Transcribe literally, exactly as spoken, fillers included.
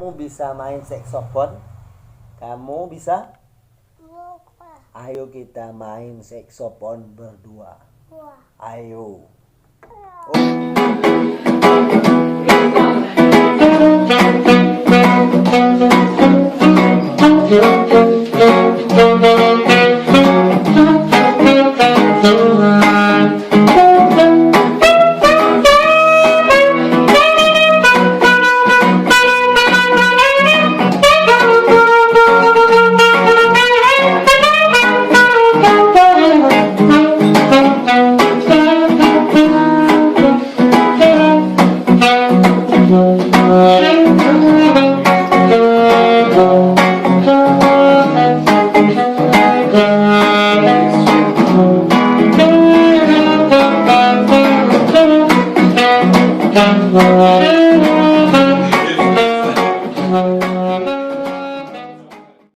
Kamu bisa main saksofon? Kamu bisa? Ayo kita main saksofon berdua. Ayo.